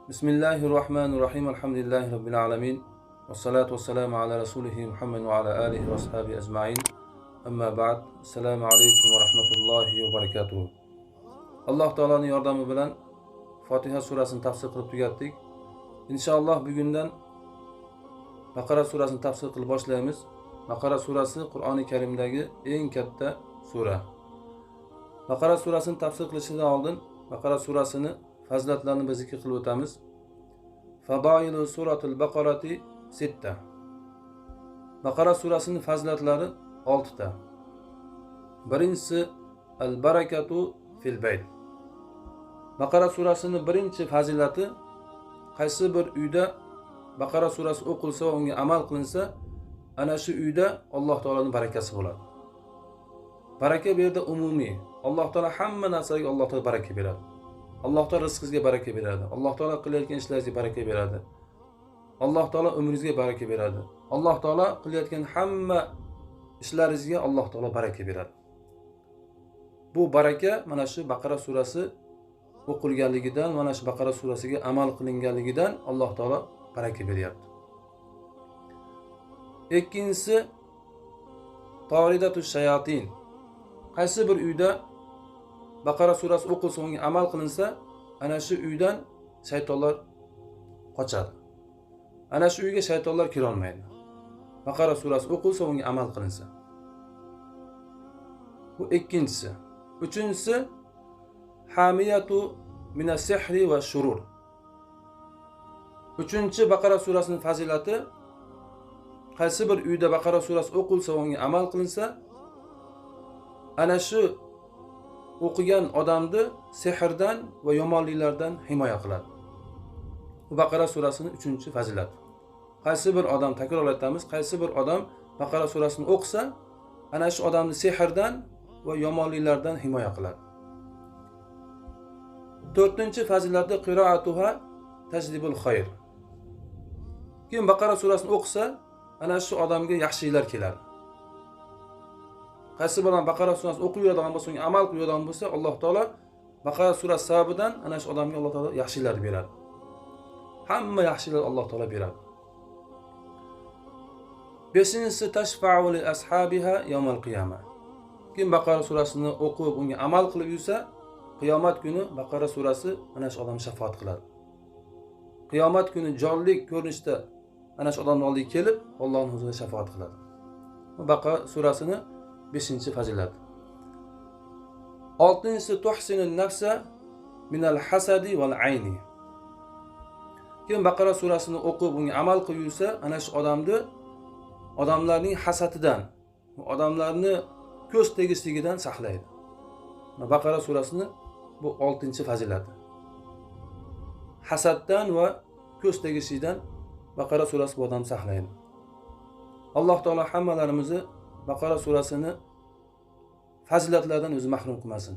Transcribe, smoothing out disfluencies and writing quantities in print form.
Bismillahir rohmanir rohim. Alhamdulillahi robbil alamin. Vassalatu vassalamu ala rasulihi Muhammad va ala alihi va ashabihi ajmain. Amma ba'd. Assalomu alaykum va rahmatullohi va barakatuh. Alloh taoloning yordami bilan Fotiha surasini tafsir qilib tugatdik. Inshaalloh bugundan Baqara surasini tafsir qilib boshlaymiz. Baqara surasi Qur'oni Karimdagi eng katta sura. Baqara surasini tafsir qilishdan oldin Baqara surasini fazilatlarini biz zikr qilib o'tamiz. Fadoilu suratul Baqarati sitta. Baqara surasining fazilatlari 6 ta. Birinchisi al-barakatu fil bayt. Baqara surasining birinchi fazilati qaysi bir uyda Baqara surasi o'qilsa va unga amal qilinsa, ana shu uyda Alloh taoloning barakasi bo'ladi. Baraka bu yerda umumiy. Alloh taolo hamma narsaga Alloh taolo baraka beradi. Alloh taolo rizqingizga baraka beradi. Alloh taolo qilayotgan ishlaringizga baraka beradi. Alloh taolo umringizga baraka beradi. Alloh taolo qilayotgan hamma ishlaringizga Alloh taolo baraka beradi. Bu baraka mana shu Baqara surasi o'qilganligidan, mana shu Baqara surasiga amal qilinganligidan Alloh taolo baraka beryapti. Ikkinchisi toridatu shayatin. Qaysi bir uyda Baqara surasi o'qilsa, unga amal qilinsa, ana shu uydan shaytonlar qochadi. Ana shu uyga shaytonlar kira olmaydi. Baqara surasi o'qilsa, unga amal qilinsa. Bu ikkinchisi. Uchinchisi hamiyatu minas-sihri va shurur. Uchinchi Baqara surasining fazilati qaysi bir uyda Baqara surasi o'qilsa va unga amal qilinsa, ana shu o'qigan odamni sehrdan va yomonliklardan himoya qiladi. Bu Baqara surasining 3-fazilati. Qaysi bir odam, takror aytamiz, qaysi bir odam Baqara surasini o'qisa, ana shu odamni sehrdan va yomonliklardan himoya qiladi. 4-fazilati qiroatuha tajlibul xayr. Kim Baqara surasini o'qisa, ana shu odamga yaxshiliklar keladi. Qaysi bir odam Baqara surasini o'qib yuradigan bo'lsa, unga amal qiladigan bo'lsa, Alloh taolo Baqara surasi sababidan ana shu odamga Alloh taolo yaxshiliklar beradi. Hamma yaxshiliklar Alloh taolo beradi. 5-inchisi tashfa'u li ashabiha yawmal qiyamah. Kim Baqara surasini o'qib, unga amal qilib yursa, qiyomat kuni Baqara surasi ana shu odamga shafaat qiladi. Qiyomat kuni jonli ko'rinishda ana shu odamning oldiga kelib, Allohning huzurida shafaat qiladi. Bu Baqara surasini 5-fazilati. 6-inchisi tuhsinun nafsa minal hasadi val ayni. Kim Baqara surasini o'qib, unga amal qilib yursa, ana shu odamni odamlarning hasadidan, odamlarni ko'z tegishligidan saqlaydi. Baqara surasini bu 6-fazilati. Hasaddan va ko'z tegishlikdan Baqara surasi bu odamni saqlaydi. Alloh taolo hammalarimizni Baqara surasini fazilatlaridan o'zi mahrum qilmasin.